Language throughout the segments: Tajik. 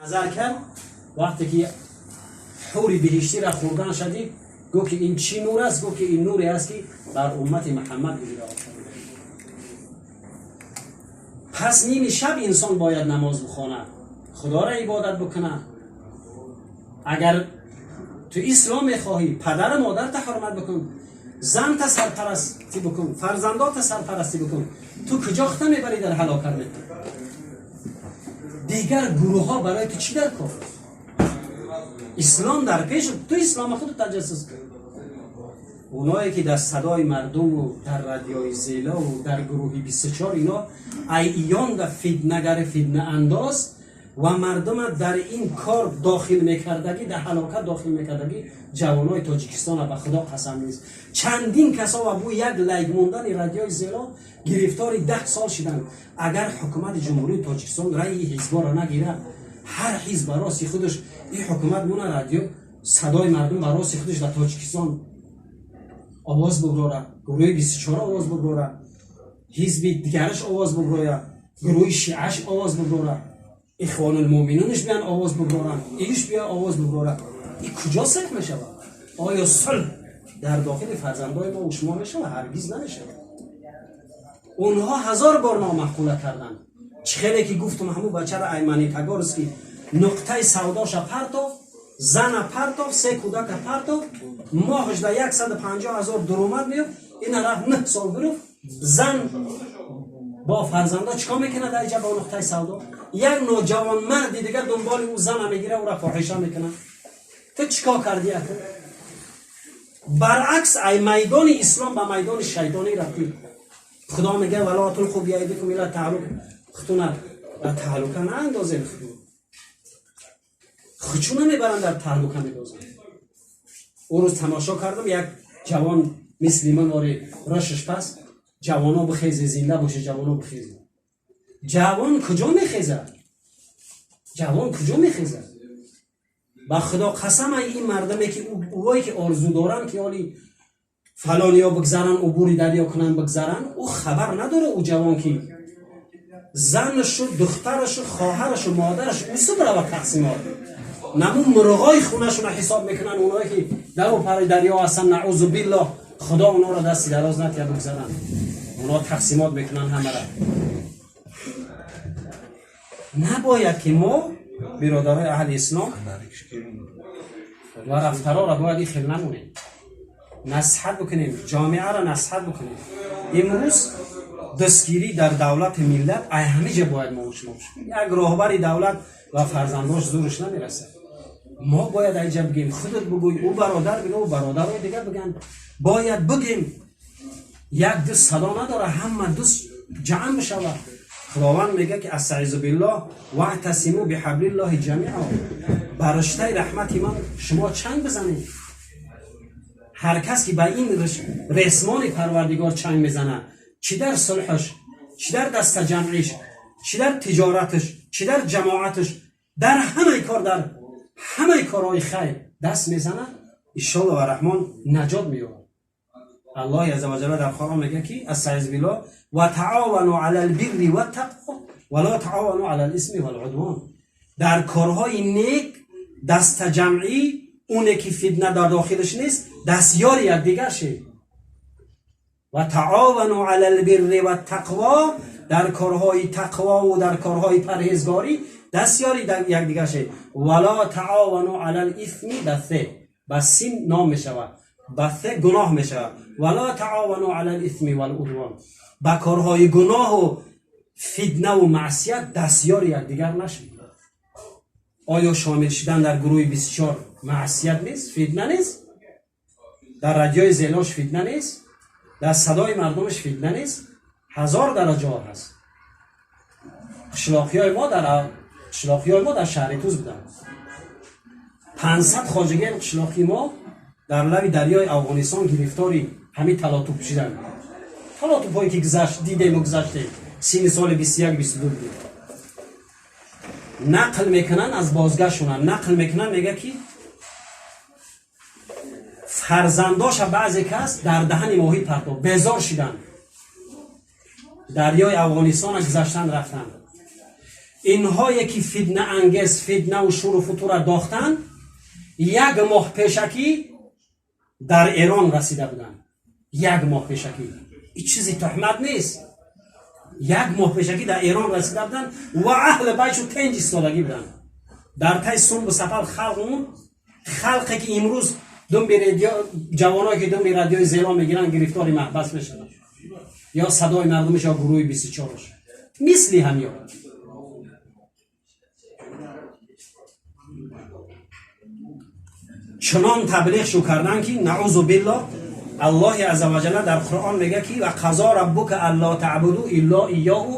Назар кард, вақте ки ҳури биҳиштиро хӯрдан шадид, гуфт, ки ин чӣ нур аст? Гуфт, ки ин нуре аст, ки бар уммати Муҳаммад гузида. Пас ними шаб инсон бояд намоз бихонад, Худоро ибодат бикунад. Агар ту ислом мехоҳӣ, падару модарта ҳурмат бикун, занта сарпарастӣ бикун, фарзандота сарпарастӣ бикун. Ту куҷо хута мебарӣ, дар ҳалокат мекунӣ. Дигар гурӯҳҳо барои ту чӣ дар кор? Ислом дар пеш, ту ислома худ таҷассус кун. Оное ки дар «Садои мардуму», дар радиои Зелову, дар гурӯҳи 24, ино айёнда фитнагари, фитнаандоз ва мардума дар ин кор дохил мекардагӣ, дар ҳалокат дохил мекардагӣ, ҷавонои Тоҷикистона, ба Худо қасам, нест. Чандин касо ва бу як лайк мондани радиои Зело гирифтори 10 сол шиданд. Агар ҳукумати Ҷумҳурии Тоҷикистон раъи ҳизборо нагирад, ҳар ҳизб ба рости худаш, ин ҳукумат мона радио «Садои мардум» ба рости худаш дар Тоҷикистон овоз буброра, гурӯҳи 24 овоз буброра, ҳизби дигараш овоз буброяд, гурӯҳи шиаш овоз буброра, Ихвонулмуъминунаш биян овоз буброранд, иш бия овоз буброра, и куҷо сулҳ мешавад? Оё сулҳ дар дохили фарзандои мо шумо мешавад? Ҳаргиз намешавад. Онҳо ҳазор бор номаъқула карданд. Чӣ хеле ки гуфтум, ҳамун бачара айманитагорский нуқтаи савдоша партов, зана партов, се кӯдака партов, моҳаш да 150 000 дуромад меёфт. Ина рафт, 9 сол гирифт. Зан бо фарзандо чикор мекунад дар иҷа бо нуқтаи савдо? Як ноҷавонмарди дигар дунболи ӯ зана мегира, ӯра фоҳиша мекунад. Ту чикор кардӣ ака? Баръакс, ай майдони ислом ба майдони шайтонӣ рафтӣ. Худо мега: «ولا تلقوا بأيديكم إلى التهلكة». Хутуна ба таҳлука наандозем. Хучу намебаранд, дар таҳлука медозанд. Ӯ рӯз тамошо кардам, як ҷавон мисли ман ори рашш. Пас ҷавоно бихезе, зинда боше, ҷавоно бихезе. Ҷавон куҷо мехезад? Ҷавон куҷо мехезад? Ба Худо қасам, ай ин мардаме ки ӯое ки орзу доранд, ки оли фалониё бигзаранд, убури дарё кунанд, бигзаранд, ӯ хабар надора. Ӯ ҷавон ки занашу, духтарашу, хоҳарашу, модараш усу бирава тақсимот намун мурғои хунашона ҳисоб мекунанд. Оное ки дару пари дарё ҳастанд, наъузу биллоҳ, Худо онҳоро дасти дароз натия, бигзаранд. Онҳо тақсимот мекунанд ҳамара. Набояд ки мо, биродарои аҳли ислом ва рафтароро, бояд ин хел намонем, насиҳат бикунем, ҷомеаро насиҳат бикунем. Имрӯз дастгирӣ дар давлати миллат ай ҳамиҷа бояд мо шумо. Як роҳбари давлат ва фарзандош зурш намерасад. Мо бояд айҷа бигем, худат бигӯй, ӯ бародар бига, ӯ бародарои дигар биган. Бояд бигем, як ду садо надора, ҳама дуст ҷамъ бишавад. Худованд мега, ки استعيذ بالله: واعتصموا بحبل الله جميعا. Ба риштаи раҳмати ман шумо чанг бизанед. Ҳар кас ки ба ин ресмони Парвардигор чанг мезанад, чӣ дар сулҳаш, чӣ дар дастаҷамъиш, чӣ дар тиҷораташ, чӣ дар ҷамоаташ, дар ҳамаи кор, дар ҳамаи корҳои хайр даст мезанад, иншолло ва раҳмон наҷот меёбад. Аллоҳи عز وجل дар Қуръон мега, ки استعيذ بالله: وتعاونوا على البر والتقوى ولا تعاونوا على الإثم والعدوان. Дар корҳои нек дастаҷамъӣ, оне ки фитна дар дохилаш нест, дастёри якдигар шед. وتعاونوا على البر والتقوى. Дар корҳои тақвову дар корҳои парҳезгорӣ дастёри якдигар шед. ولا تعاونوا على الإثم, ба син ном мешавад, ба се гуноҳ мешавад. ولا تعاونوا على الإثم والعدوان. Ба корҳои гуноҳу фитнаву маъсият дастёри якдигар нашед. Оё шомил шудан дар гурӯҳи 24 маъсият нест, фитна нест? Дар радиои Зелош фитна нест? Дар «Садои мардумаш» фитна нест? Ҳазор дараҷаҳо ҳаст. Қишлоқиҳои мо дар шаҳри Туз буданд. 500 хоҷагии қишлоқи мо дар лаби дарёи Афғонистон гирифтори ҳамин талотуп шиданд. Талотупҳое ки гузашт, дидему гузаштем, сини соли 21, 22 будем. Нақл мекунанд, аз бозгаштшона нақл мекунанд, мега, ки фарзандоша баъзе кас дар даҳани моҳӣ партоб, безор шиданд, дарёи Афғонистона гузаштан, рафтанд. Инҳое ки фитна ангез, фитнаву шуру футура дохтанд, як моҳ пешакӣ дар Эрон расида буданд. Як моҳ пешакӣ, ин чизи туҳмат нест. Як моҳ пешакӣ дар Эрон расида буданд ва аҳли байтшу тенҷ истодагӣ буданд. Дар тай сумбу сафар халқ мунд. Халқе ки имрӯз думби радио, ҷавоное ки думби радиои зело мегиранд, гирифтори маҳбас мешаванд, ё садои мардумаш, ё гурӯҳи 24-аш, мисли ҳамё. Чунон таблиғ шу кардан ки наъузу биллоҳ, Аллоҳи азза ва ҷалла дар Қуръон мега ки ва қазо раббука алло таъбуду илло иёҳу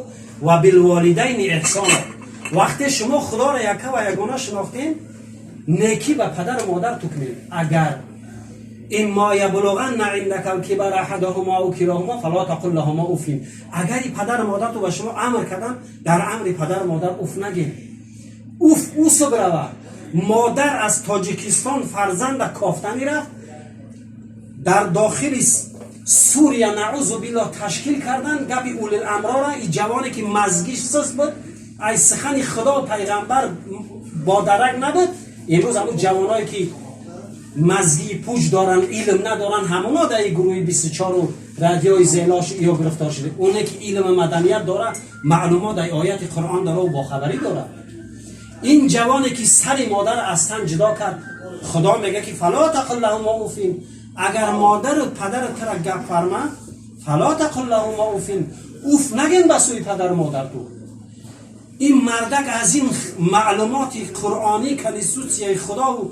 ва билволидайни эҳсона. Вақте шумо Худоро яка ва ягона шинохтем, некӣ ба падару модар ту кунед. Агар имма яблуғанна индака алкибара аҳадаҳума ау килоҳума фало тақул лаҳума уфин. Агар и падару модар ту ба шумо амр кардан, дар амри падару модар уф нагин. Уф усу бирава. Модар аз Тоҷикистон фарзанда кофтанӣ рафт, дар дохили Сурия, наъузу биллоҳ, ташкил кардан гапи улил-амрора. И ҷавоне ки мазгиш суст буд, ай сухани Худо пайғамбар бодарак набуд. Имрӯз ҳамун ҷавоное ки мазгии пуч доранд, илм надоранд, ҳамоно дар и гурӯҳи 24-у радиои зелош ё гирифтор шуда. Оне ки илму маданият дора, маълумот дар ояти Қуръон дора ва бохабарӣ дорад. Ин ҷавоне ки сари модар аз тан ҷудо кард, Худо мега ки фало тақул лаҳума уфин. Агар модару падару тара гап фарма, фало тақул лаҳума уфин, уф нагин ба сӯи падару модар ту. Ин мардак аз ин маълумоти қуръонӣ, конститутсияи Худову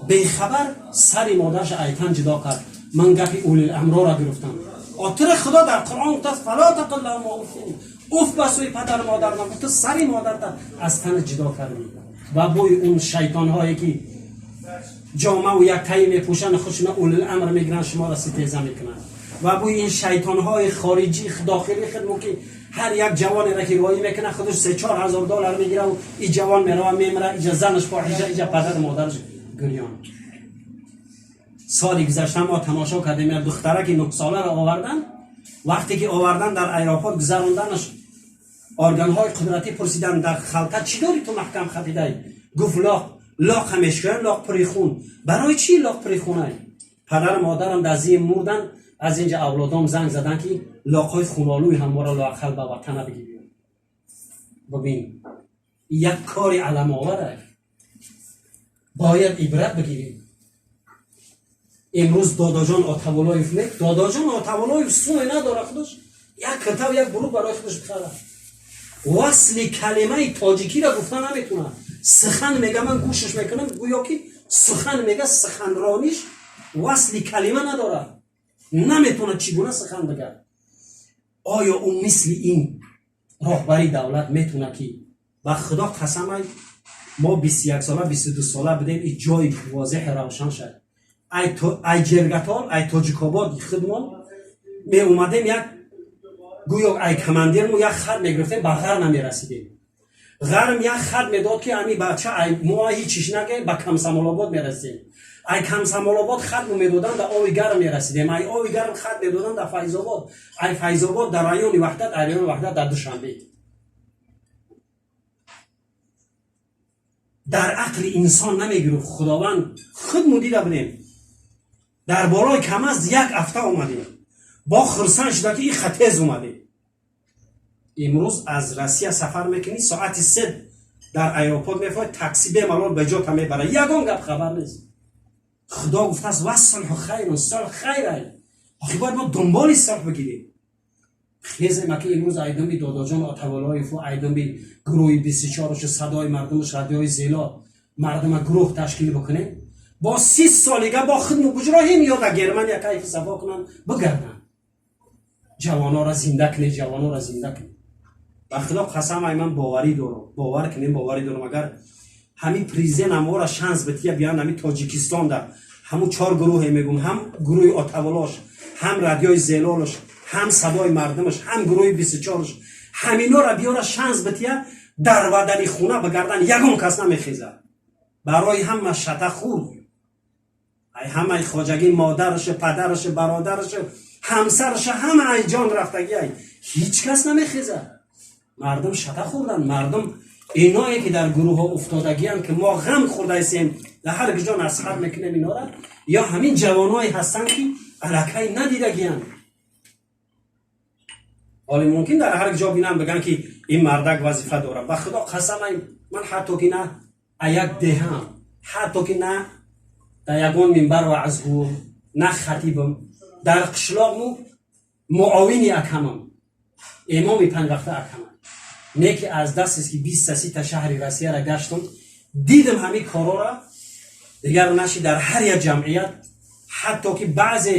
бехабар, сари модарша айтан ҷудо кард. Ман гапи улил-амрора гирифтам. Отири Худо дар Қуръон гуфтааст фало тақул лаҳума уфин, уф ба сӯи падару модар нагӯ. Ту сари модарта аз тана ҷудо кардӣ. Ва бӯи он шайтонҳое ки ҷомаву яктаи мепӯшанд, худшуна улил-амр мегиранд, шуморо ситеза мекунанд. Ва бӯи ин шайтонҳои хориҷӣ, дохилӣ хидмо ки ҳар як ҷавонеро ки роӣ мекунад, худаш 3-4 ҳазор доллар мегирав, и ҷавон мерава, мемира, иҷа занаш фоҳиша, иҷа падару модараш гирён. Соли гузашта мо тамошо кардем, як духтараки 9-соларо овардан. Вақте ки овардан, дар аэропорт гузаронданаш, органҳои қудратӣ пурсиданд: «Дар халта чӣ дорӣ ту маҳкам хапидай?» Гуфт: «Лоқ». Лоқ ҳамешкӯян, лоқ пури хун. «Барои чӣ лоқ пури хунай?» «Падару модарам дар зим мурдан, аз инҷа авлодом занг задан ки лоқҳои хунолӯи ҳамвора лоақал ба ватана бигирӣ». Бибин, як кори аламовара бояд ибрат бигирем. Имрӯз Додоҷон Отавулоев не, Додоҷон Отавулоев суме надора, худаш як киртав, як бурук барои худаш бихарад. Васли калимаи тоҷикиро гуфта наметунад. Сухан мега, ман гӯшаш мекунам, гӯё ки сухан мега, суханрониш васли калима надорад, наметавонад чӣ гуна сухан бигӯяд. Оё ӯ мисли ин роҳбари давлат метавонад ки ба Худо қасамай, мо 21 сола, 22 сола будем, и ҷои возеҳи равшан шад. Ай Ҷергатол, ай Тоҷикобод худмон меомадем, як гӯё ай командирмо як хат мегирифтем, ба ғар намерасидем. Ғарм як хат медод ки ами бача ай мо ҳичиш наге, ба Камсамолобод мерасидем. Ай Камсамолобод хат медодан, дар Ови Гарм мерасидем. Ай Ови Гарм хат медодан, дар Файзобод, ай Файзобод дар райони Ваҳдат, ай райони Ваҳдат дар Душанбе. Дар ақли инсон намегирифт. Худованд худ мудида будем, дар болои камаз як ҳафта омадем, бо хурсанд шуда ки иха тез омадем. Имрӯз аз Россия сафар мекунӣ, соати 3 дар аэропорт мефоед, такси бемалол ба ҷота мебарад, ягон гап хабар нест. Худо гуфтааст: вассулҳу хайрун, сулҳ хайрай. Охи бояд мо дунболи сулҳ бигирем, хезем. Аки имрӯз айдуми Додоҷон Отаволоеву айдуми гурӯҳи 24-ушу садои мардумаш, радиои зело мардума гурӯҳ ташкил бикунем, бо 30 солига бо хидму буҷроҳим ё дар Германия кайфи сафо кунанд, бигарданд. Ҷавонора зинда кунед, ҷавонора зинда кунед. Ба Худо қасам, ай ман боварӣ дорам, бовар кунем, боварӣ дорам, агар ҳамин президент амора шанс бития, биёнд ҳамин Тоҷикистонда, ҳамун чор гурӯҳе мегум, ҳам гурӯҳи Отаволош, ҳам радиои Зелолш, ҳам садои мардумаш, ҳам гурӯҳи 24-ш, ҳаминора биёра, шанс бития, дар вадани хуна бигардан, ягон кас намехезад. Барои ҳама шата хурд, ай ҳамаи хоҷагӣ, модарашу, падарашу, бародарашу, ҳамсарашу, ҳама ай ҷон рафтагӣ, ай ҳеҷ кас намехезад. Мардум шата хӯрданд, мардум Иное ки дар гурӯҳҳо уфтодагианд, ки мо ғам хӯрдаистем, дар ҳар ҷо насиҳат мекунем инора, ё ҳамин ҷавоное ҳастанд, ки аллакай надидагианд. Ҳоле мумкин дар ҳар ҷо бинам, бигӯянд, ки ин мардак вазифа дорад. Ба Худо қасам, ман ҳатто ки на як деҳам, ҳатто ки на дар ягон минбар ваъзгӯ, на хатибам, дар қишлоқму муовини акамам, имоми панҷвақта акамам. Не ки аз дастест, ки 20-та 30-та шаҳри Россияра гаштам, дидам ҳамин корора. Дигар наши, дар ҳар як ҷамъият, ҳатто ки баъзе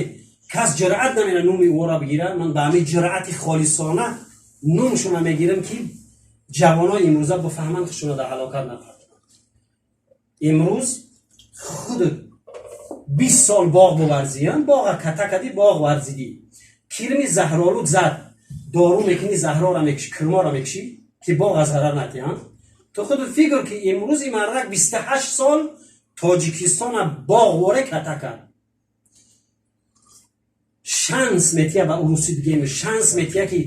кас ҷуръат намена номи ӯро бигирад, ман ба ҳамин ҷуръати холисона номшона мегирам, ки ҷавонои имрӯза бифаҳманд, худшона дар ҳалокат напартонанд. Имрӯз худ 20 сол боғ буварзиян, боға ката кадӣ, боғ варзидӣ, кирми заҳролуд зад, дору мекунӣ, заҳрора мекушӣ, кирморо мекушӣ, ки боға зарар натиҳанд. Ту худ фикр, ки имрӯзи мардак 28 сол Тоҷикистона боғворе ката кард, шанс метия, ба урусӣ бигем, шанс метия, ки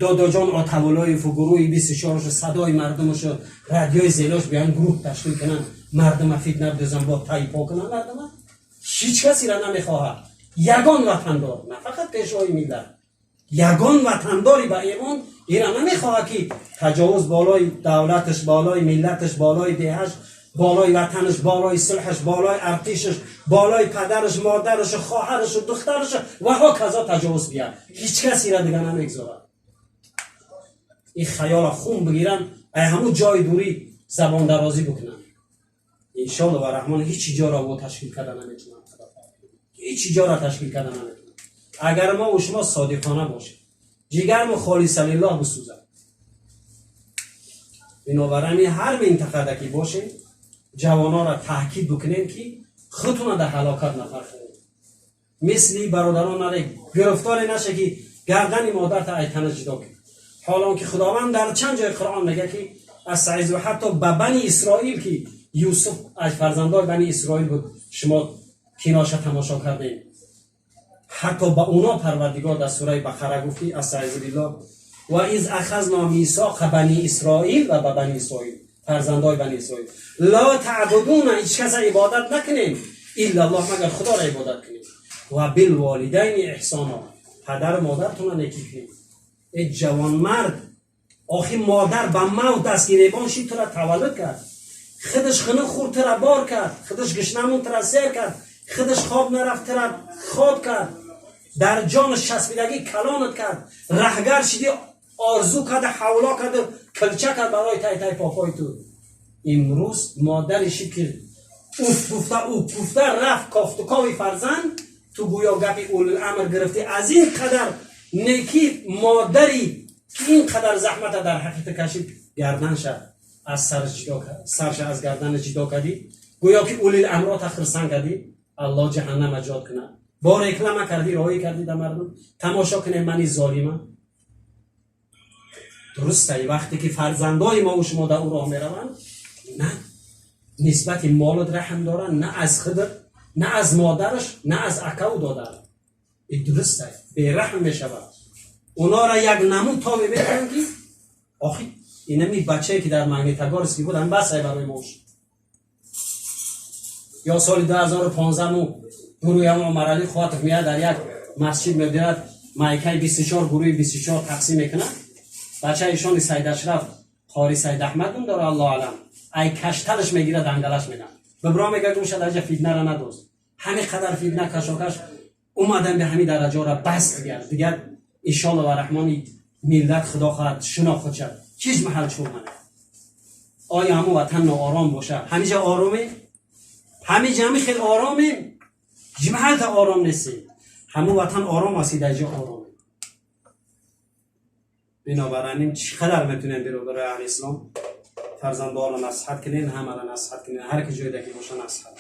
додоҷон Отавулоеву гурӯҳи 24-шу, садои мардумашу, радиои зелош биён, гурӯҳ ташкил кунанд, мардума фитна бидозанд, бо тайпо кунанд мардума. Ҳеҷ касира намехоҳад. Ягон ватандор, на фақат пешвои миллат, ягон ватандори ба имон ира намехоҳад, ки таҷовуз болои давлаташ, болои миллаташ, болои деҳаш, болои ватанаш, болои сулҳаш, болои артишаш, болои падараш, модарашу, хоҳарашу, духтарашу ва ҳоказо таҷовуз бияд. Ҳеҷ кас ира дига намегзорад. Ин хаёла хун бигиранд, ай ҳамун ҷои дурӣ забондарозӣ бикунанд. Иншолло ва раҳмон, ҳеҷ ҷоро во ташкил карда наметунанд, ҳеҷ ҷоро ташкил карда наметунанд. Агар мо у шумо содиқона бошем, ҷигармо холиса лиллоҳ бисӯзад. Бинобар ҳамин, ҳар минтақада ки бошем, ҷавононро таъкид бикунем, ки худтона дар ҳалокат напархоред. Мисли бародарон наре, гирифторе наша, ки гардани модарта айтана ҷудо кун. Ҳолон ки Худованд дар чанд ҷои Қуръон мега, ки استعذ, ҳатто ба Бани Исроил, ки Юсуф аз фарзандои Бани Исроил буд, шумо киноша тамошо кардем, ҳатто ба уно Парвардигор дар сураи Бақара гуфт, ки استعذ بالله: وإذ أخذنا ميثاق بني إسرائيل, ва ба Бани Исроил, фарзандои Бани Исроил, لا تعبدون, ҳеҷ каса ибодат накунем, إلا الله, магар Худоро ибодат кунем, وبالوالدين إحسانا, падару модаратонро некӣ кунем. Э ҷавонмард, охи, модар ба мавт даст гиребон шид, тура таваллуд кард, худаш хунук хӯрд, тура бор кард, худаш гушнамон, тура сер кард, худаш хоб нарафт, тура хоб кард, дар ҷону часпидагӣ калонат кард, раҳгар шиди, орзу карда, ҳавло карду килча кард барои тай-тай попои ту. Имрӯз модари шид, ки уф гуфта, уф гуфта рафт кофтукови фарзанд, ту гӯё гапи улуламр гирифтӣ. Аз ин қадар некӣ модари, ки ин қадар заҳмата дар ҳақиқат кашид, гарданша аз сарша аз гардана ҷудо кардӣ, гӯё ки улил-амрота хирсан кардӣ. Аллоҳ ҷаҳаннама ҷод кунад. Бо реклама кардӣ, роҳӣ кардӣ да мардум тамошо кунем, мани золима. Дурустай, вақте ки фарзандои мо шумо дар ӯ роҳ мераванд, на нисбати молот раҳм доранд, на аз худат, на аз модараш, на аз акаву додар. И дурустай, бераҳм мешавад. Онора як намуд тобе метавон, ки охи инами бачае, ки дар Магнитогорский буд, ҳам басай барои мо. Ё соли 2015 му гурӯҳи Умаралӣ Қувватов меяд, дар як масҷид мебинад, майкаи 24, гурӯҳи 24 тақсим мекунад. Бачаи ишони Сайдашраф, қори Сайд Аҳмад ном дора, аллоҳ алам, ай кашталаш мегирад, ангалаш медам, бибро мега, гумша, дарҷа фитнара надост. Ҳамин қадар фитна, кашокаш омадан ба ҳамин дараҷора, бас, дигар иншолло ва раҳмони миллат, худо хоҳад, шинохт шад, ҳеҷ маҳал чӯмана. Оё ҳамун ватан ноором боша? Ҳамиҷа оромем, ҳамиҷа ҳами хел оромем, ҳеҷ маҳалта ором нестем. Ҳамун ватан ором аст, дар ҷо оромем. Бинобар ин, чӣ қадар метунем, бародарои аҳли ислом, фарзандонро насиҳат кунем, ҳамаро насиҳат кунем, ҳар ки ҷойда ки боша насиҳат.